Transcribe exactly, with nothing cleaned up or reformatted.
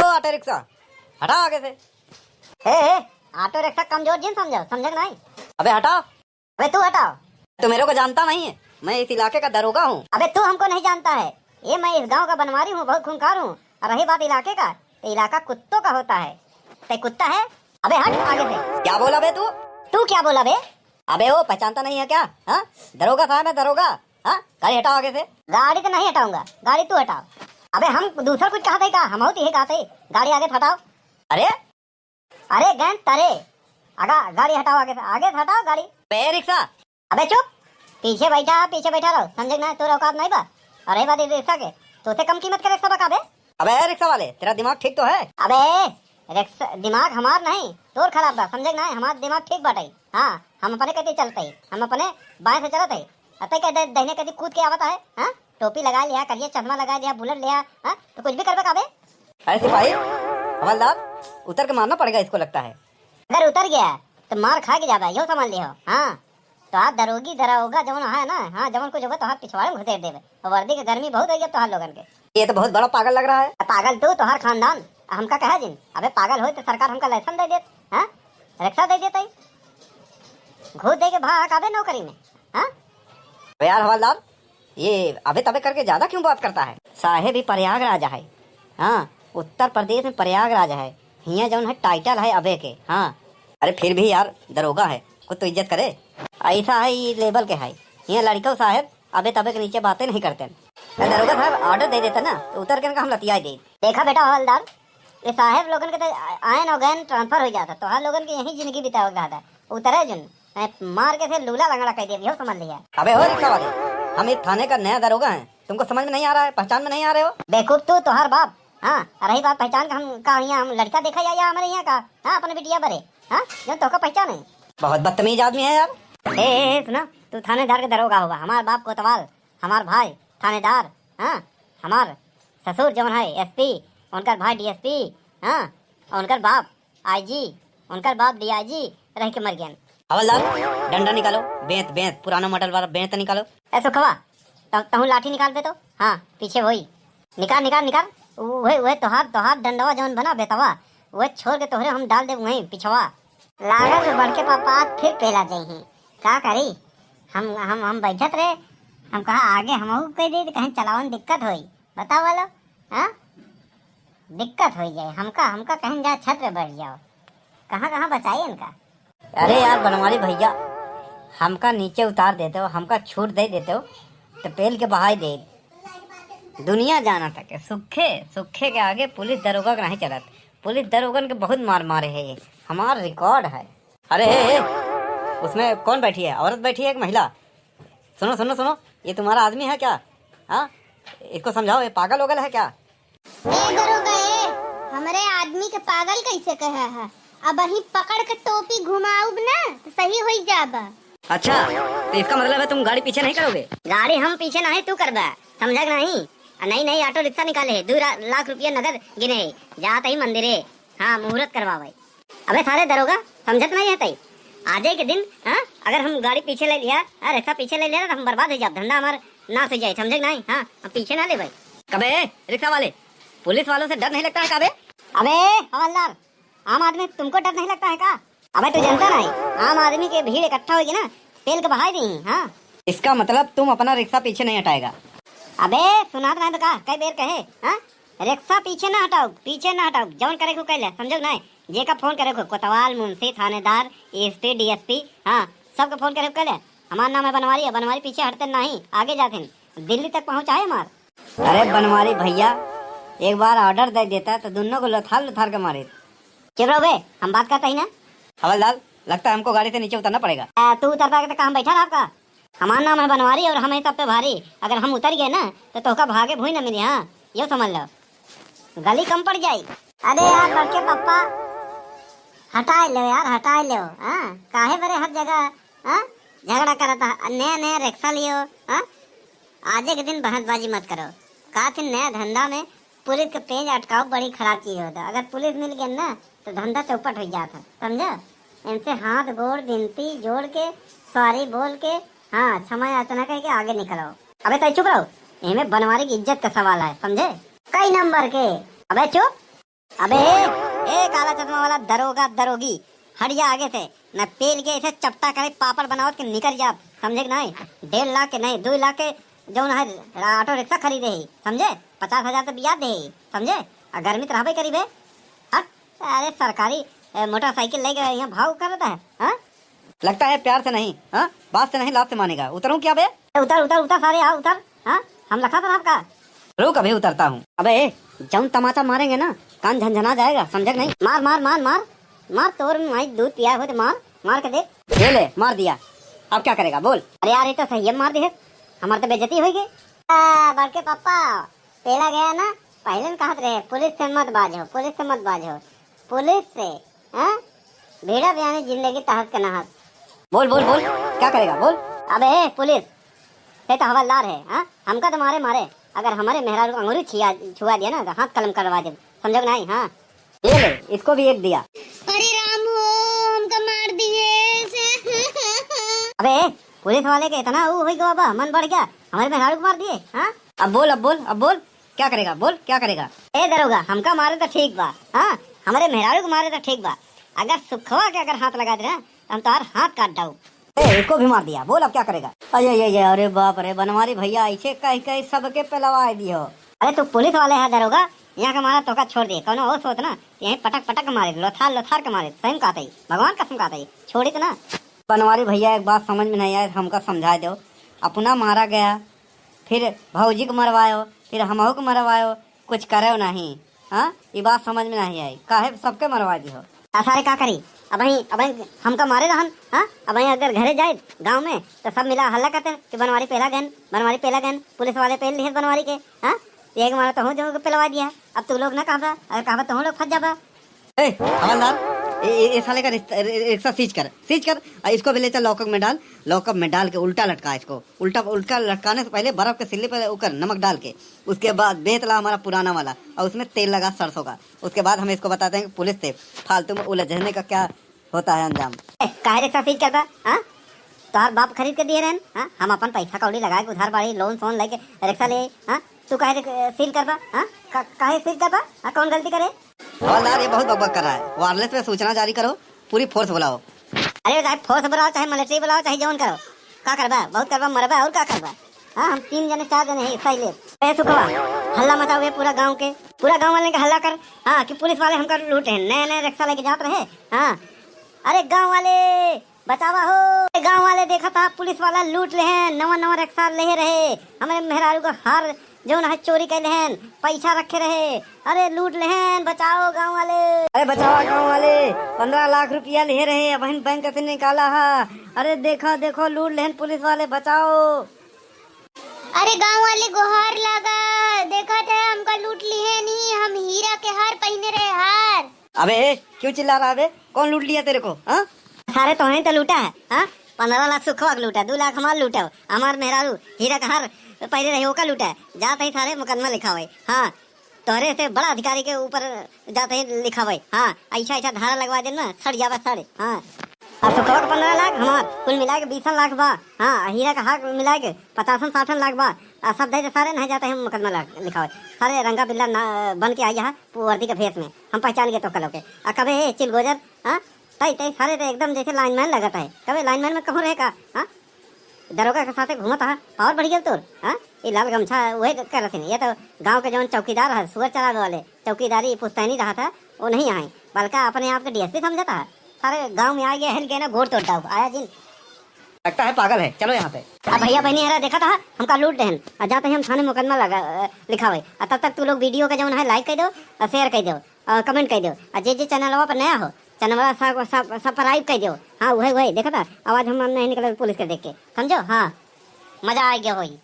तो ऑटो रिक्शा, हटाओ आगे से। हे, हे, ऑटो रिक्शा कमजोर जिन समझो, समझे कि नहीं? अबे हटाओ। अबे तू हटाओ। तो मेरे को जानता नहीं है, मैं इस इलाके का दरोगा हूँ। अबे तू हमको नहीं जानता है, ये मैं इस गांव का बनवारी हूँ, बहुत खूंखार हूँ। और रही बात इलाके का, तो इलाका कुत्तों का होता है। तै कुत्ता है? अबे हट आगे से। क्या बोला बे तू? तू क्या बोला बे? अबे वो पहचानता नहीं है क्या? हाँ, दरोगा साहब है, दरोगा। हाँ, गाड़ी हटाओ आगे से। गाड़ी तो नहीं हटाऊंगा, गाड़ी तू हटाओ। अबे हम दूसर कुछ कहत है का? हम होती है कहत है, गाड़ी आगे से हटाओ। अरे, अरे गैन तरे, आगा गाड़ी हटाओ आगे से, आगे से हटाओ गाड़ी। बे रिक्शा। अबे चुप, पीछे बैठा, पीछे बैठा रहो, समझे कि ना? तोर औकात नहीं बा। और रही बात रिक्शा के, तो से कम कीमत के रिक्शा बा का बे? अबे रिक्शा वाले, तेरा दिमाग ठीक तो है? अबे रिक्शा, दिमाग हमार नहीं, तोर खराब बा, समझे कि ना? हमार दिमाग ठीक बाटे। हाँ, हम अपने कति चलत ही, हम अपने बाएं से चलत ही। अतः के दे-, दहिने कति कूद के आवत है, हाँ? टोपी लगा लिया, करिया चश्मा लगा लिया, बुलेट लिया, हाँ? तो कुछ भी करबे का बे? अरे सिपाही, हवलदार, उतर के मारना पड़ेगा इसको लगता है। अगर उतर गया, तो मार खा के जाबे, यो समझ लिहो, हाँ? तो आप दरोगी, दरोगा जवन है ना, हाँ, जवन कुछ होगा, तो आप पिछवाड़े में घुसेड़ देबे। और वर्दी के गर्मी बहुत होई अब तोहार लोगन के। ये तो बहुत बड़ा पागल लग रहा है। पागल तू, तोहार खानदान, हमका कहे जिन। अबे पागल होई तो सरकार हमका लाइसेंस दे देत, हाँ? रिक्शा दे देत ही। घूस दे के भाग आबे नौकरी में, हाँ? अबे यार हवलदार, ये अबे तबे करके ज्यादा क्यों बात करता है? साहेब ही प्रयागराज है, हाँ, उत्तर प्रदेश में प्रयागराज है। हियाँ जौन है टाइटल है अबे के, हाँ। अरे फिर भी यार दरोगा है, कुछ तो इज्जत करे। ऐसा है ये लेवल के है, हियाँ लड़िकौ साहेब अबे तबे के नीचे बातें नहीं करते। अरे दरोगा साहब ऑर्डर दे देता ना, तो उतर के इनका हम लतियाई दे। देखा बेटा हवलदार, ये साहेब लोगन के तो आयन और गैन ट्रांसफर हो जाता, तोहार लोगन के यहीं जिंदगी बितावे के रहता। उतरे जिन, मैं मार के से लूला लंगड़ा कर देबी, हो समझ लिया। अबे हो रिक्शा वाले, हम इस थाने का नया दरोगा हैं, तुमको समझ में नहीं आ रहा है, पहचान में नहीं आ रहे हो? बेवकूफ तू, तोहार बाप। हाँ, रही बात पहचान का, हम का यहाँ हम लड़का देखा जाए या हमारे यहाँ का? हाँ, अपने बिटिया बरे, हाँ, जो तोहका पहचान है। बहुत बदतमीज आदमी है यार। ए, ए, ए, सुना, तू थानेदार के दरोगा होगा, हमार बाप कोतवाल, हमार भाई थानेदार, हाँ, हमार ससुर जौन है एसपी, उनकर भाई डीएसपी, हाँ, और उनकर बाप आईजी, उनकर बाप डीआईजी रह के मर गए। हवलदार, डंडा निकालो, बेंत, बेंत, पुराना मॉडल वाला बेंत निकालो। ए सुखवा, त-, तहूँ लाठी निकाल बे तो। हाँ, पीछे वही। निकाल, निकाल, निकाल। वह, वह तोहार, तोहार डंडवा जौन बना बेतवा, वह छोड़ के तोहरे हम डाल देब वहीं पिछवा। लागल बड़के पापा आज फिर पेला जइहीं। का करी? हम, हम, हम बैठत रहे, हम कहा आगे हमहू कह दे, कहीं चलावन दिक्कत होई। बताओ वालो, हाँ? दिक्कत होई जाए। हमका, हमका कहीं जा छत पे बैठ जाओ। कहाँ, कहाँ बचाई इनका? अरे यार बनवारी भैया, हमका नीचे उतार देते हो, हमका छूट दे देते हो, तो पेल के बहाई दे। दुनिया जाना था के सुखे, सुखे के आगे पुलिस दरोगा के नहीं चलत। पुलिस दरोगन के बहुत मार मारे है ये, हमार रिकॉर्ड है। अरे हे, हे, उसमें कौन बैठी है? औरत बैठी है, एक महिला? सुनो, सुनो, सुनो, ये तुम्हारा आदमी है क्या? हाँ, इसको समझाओ, ये पागल वगल है क्या? ए दरोगा ए, हमरे आदमी के पागल कैसे कहे है? अब वहीं पकड़ के टोपी घुमाउब ना, तो सही होई जाबा। अच्छा, तो इसका मतलब है तुम गाड़ी पीछे नहीं करोगे? गाड़ी हम पीछे नहीं, तू करबा, समझा कि नहीं? आ नई नई ऑटो रिक्शा निकाले है, दो रा-, लाख रुपया नगद गिने है, जात ही मंदिरे, हाँ, मुहूर्त करवावे। अबे सारे दरोगा, समझत नहीं है तई? आजे के दिन, हाँ, अगर हम गाड़ी पीछे ले लिया, हाँ, रिक्शा पीछे ले लिया ना, तो हम बर्बाद हो जाब, धंधा हमार नाश हो जाए, समझे कि नहीं? हाँ, हम पीछे ना लेबे। कबे, रिक्शा वाले, पुलिस वालों से डर नहीं लगता है का बे? अबे हवलदार, आम आदमी तुमको डर नहीं लगता है का? अबे तू जनता नहीं, आम आदमी के भीड़ इकट्ठा होगी ना, पेल के बहाई दी, हाँ। इसका मतलब तुम अपना रिक्शा पीछे नहीं हटाएगा? अबे सुनात नहीं तो का, कई बेर कहे, हाँ? रिक्शा पीछे ना हटाओ, पीछे ना हटाओ, जौन करे को कह ले, समझो कि नहीं? जेका फोन करे को, कोतवाल, मुंशी, थानेदार, एसपी, डीएसपी, हाँ, सबके फोन करे को कह ले। हमार नाम है बनवारी, और बनवारी पीछे हटते नहीं, आगे जाते हैं, दिल्ली तक पहुँचाए हमार। अरे बनवारी भैया, एक बार ऑर्डर दे देता तो दोनों को लथार लथार के मारे। चुप रहो बे, हम बात करते ही ना। हवलदार, लगता है हमको गाड़ी से नीचे उतरना पड़ेगा। आ, तू उतर पाएगा तो कहाँ बैठा रहा आपका? हमार नाम है बनवारी और हम है सब पे भारी। अगर हम उतर गए ना, तो तोहका भागे भूई न मिली, हाँ, यो समझ लो। गली कम पड़ जाई। अरे यार, बड़के पप्पा, हटाए लो यार, हटाए लो, हाँ? काहे बरे हर जगह, हाँ? झगड़ा करत है, नया नया रिक्शा लियो, हाँ? आजे के दिन बहसबाजी मत करो। का थी नया धंधा में पुलिस के पेंच अटकाओ, बड़ी खराब चीज होता। अगर पुलिस मिल गई ना, तो धंधा चौपट हो जाता, समझा? इनसे हाथ गोड़ विनती जोड़ के, सॉरी बोल के, हाँ, क्षमा याचना करके आगे निकलो। अबे तय चुप रहो, इनमें बनवारी की इज्जत का सवाल है, समझे? कई नंबर के। अबे चुप। अबे ए, ए काला चश्मा वाला दरोगा दरोगी, हट जा आगे से, न पेल के ऐसे चपटा करे पापड़ बनावत के निकल जाब, समझे कि नहीं? डेढ़ लाख के नहीं, दुइ लाख के जौन है ऑटो रिक्शा खरीदे ही, समझे? पचास हजार तो बियाह दे ही, समझे? आ गर्मी तो रहबे करी बे। हट, अरे सरकारी ए, मोटरसाइकिल लेके यहाँ भाव करता है, हाँ? लगता है प्यार से नहीं, हाँ? बात से नहीं, लात से मानेगा। उतरूं क्या बे? उतर, उतर, उतर सारे, आओ उतर, हाँ? हम लखा सराफ का। रुक, अभी उतरता हूँ। अबे ए, जौन तमाचा मारेंगे ना, कान झनझना जाएगा, समझे कि नहीं? मार, मार, मार, मार, मार, तोर माई दूध पिया हो तो मार, मार के देख। ये ले, मार दिया, अब क्या करेगा बोल? अरे यार, ये तो सही है, मार दिए, हमार तो बेइज्जती होई गई। आ, बड़के पापा, पेला गया ना, पहले न कहत रहे, पुलिस से मत बाजो, पुलिस से मत बाजो, पुलिस से, हाँ? भिड़ब यानी जिंदगी तहस के नहस। बोल, बोल, बोल, क्या करेगा, बोल। अबे ए, पुलिस, ते तो हवलदार है, हाँ? हमका तो मारे, मारे, अगर हमारे मेहरारू को अंगूरी छिया, छुआ दिया ना, तो हाथ कलम करवा दे, समझो कि नहीं? हाँ, ये ले, इसको भी एक दिया। अरे राम हो, हमका मार दिए। अबे ए, पुलिस वाले के इतना ऊ हो गया बा, मन बढ़ गया, हमारे मेहरारू को मार दिए, हाँ? अब बोल, अब बोल, अब बोल, क्या करेगा, बोल, क्या करेगा? ए दरोगा, हमका मारे तो ठीक बा, हाँ, हमरे मेहरारू को मारे तो ठीक बा, अगर सुखवा के अगर हाथ लगा दे ना, तो हम तोहार हाथ काट डाऊ। ए, इसको भी मार दिया, बोल अब क्या करेगा? अरे, ये, ये, अरे बाप रे, बनवारी भैया ऐसे कह कह सबके पेलवा दियो। अरे तू पुलिस वाले है दरोगा, यहाँ का मारा तोका छोड़ दिए, कौनो और सोच ना, यहीं पटक पटक के मारे, लोथार लोथार के मारे, सही में कहते ही, भगवान कसम कहते ही, छोड़ी तो ना। बनवारी भैया, एक बात समझ में नहीं आए, हमका समझा दो। अपना मारा गया, फिर भौजी के मरवायो, फिर हमहू के मरवायो, कुछ करेव नहीं। हाँ, ई बात समझ में नहीं आई, काहे सबके मरवा दिहो? आ सारे का करी, अबहीं, अबहीं हमका मारे रहन, हाँ, अबहीं अगर घरे जाए गाँव में तो सब मिला हल्ला करते कि बनवारी पेला गन, बनवारी पेला गन, पुलिस वाले पेल लिहे बनवारी के, हाँ, एक मारा तो हूँ जो पेलवा दिया, अब तू लोग ना कहबा, अगर कहबा तो हूँ लोग फंस जाबा। ए, हवलदार, ए, ए, ए साले का रिश्ता, रि-, रि-, रिक्शा सीज कर, सीज कर, और इसको भी ले चल लॉकअप में डाल, लॉकअप में डाल के उल्टा लटका इसको, उल्टा, उल्टा लटकाने से पहले बर्फ के सिल्ली पर ओकर नमक डाल के, उसके बाद बेतला हमारा पुराना वाला, और उसमें तेल लगा सरसों का, उसके बाद हम इसको बताते हैं कि पुलिस से फालतू में उलझने का क्या होता है अंजाम। ए, काहे रिक्शा सीज करबा, हाँ? तोहार बाप खरीद के दिए रहन, हाँ? हम अपन पैसा कौड़ी लगा के उधार बाड़ी, लोन सोन लेके रिक्शा ले, हाँ? तू काहे रिक-, सील करबा, हाँ? का-, काहे सील करबा, हाँ? कौन गलती करे? हवलदार, ये बहुत बकबक कर रहा है। वायरलेस पे सूचना जारी करो, पूरी फोर्स बुलाओ। अरे साहब, फोर्स बुलाओ, चाहे मिलिट्री बुलाओ, चाहे जौन करो, का करबा? बहुत करबा, मरबा, और का करबा? हाँ, हम तीन जने, चार जने हैं, हिस्सा ही ले। ए सुखवा, हल्ला मचाओ बे पूरा गाँव के, पूरा गाँव वाले के हल्ला कर, हाँ, कि पुलिस वाले हमका लूटे हैं, नए नए रिक्शा लेके जात रहे, हाँ। अरे गाँव वाले, बचावा हो, गाँव वाले देखा था, पुलिस वाला लूट लेहेन, नवा नवा रिक्शा लेहे रहे, हमरे मेहरारू का हार जौन है चोरी कर लेहेन, पैसा रखे रहे, अरे लूट लेहेन, बचाओ गाँव वाले। अरे बचावा गाँव वाले, पन्द्रह लाख रुपया लेहे रहे, अबहिन बैंक से निकाला हा, अरे देखा देखो लूट लेहेन पुलिस वाले, बचाओ। अरे गाँव वाले गोहार लागा, देखा था हमका लूट लिहेन, हम हीरा के हार पहिने रहे, हार। अबे ए, क्यों चिल्ला रहा है बे? कौन लूट लिया तेरे को, हाँ? सारे तोहरे तो लूटा है, हाँ? पन्द्रह लाख सुखवा के लूटा, दो लाख हमार लूटा, हमार मेहरारू हीरा का हार पहले रहे ओका लूटा, जात ही सारे मुकदमा लिखावे, हाँ? तोहरे से बड़ा अधिकारी के ऊपर जात ही लिखावे, हाँ? ऐसा ऐसा धारा लगवा देना, सड़ जावा सड़, हाँ? आ सुखवा के पन्द्रह लाख हमार, कुल मिला के बीसन लाख बा, हाँ? आ हीरा का हार मिला के पचासन साठन लाख बा, आ सब दे दे सारे, नहीं जात ही मुकदमा ला-, लिखावे, सारे रंगा बिल्ला ना, बन के आई है, वर्दी के भेष में, हम पहचान गए तोहका लोग के। आ कबे ए चिलगोजर, हाँ? तई, तई सारे तो एकदम जैसे लाइनमैन लगत है। कबे लाइनमैन में कहूँ रहे का, हाँ? दरोगा के साथे घूमत हा, पावर बढ़ गया तोर, हाँ? ये लाल गमछा वही कर रहे थे। ये तो गाँव के जौन चौकीदार है, सुअर चरावे वाले, चौकीदारी पुश्तैनी रहा था, वो नहीं आए, बल्कि अपने आप के डीएसपी समझता है। सारे गाँव में आ गया है, इनके ना गोड़ तोड़ डाओ, आया जिन। लगता है पागल है, चलो यहाँ से। अब भैया बहनी हरा देखा था, हमका लूट देहन, आ जाते ही हम थाने मुकदमा लगा, अ, लिखावे। आ तब तक तू लोग वीडियो के जौन है लाइक कर दो, और शेयर कर दो, और कमेंट कर दो। और जे जे चैनलवा पर नया हो, चैनलवा सब, सब, सब्सक्राइब कर दो। हाँ, वही, वही, देखा था, आवाज हम नहीं निकले पुलिस के देख के, समझो? हाँ, मजा आ गया होई।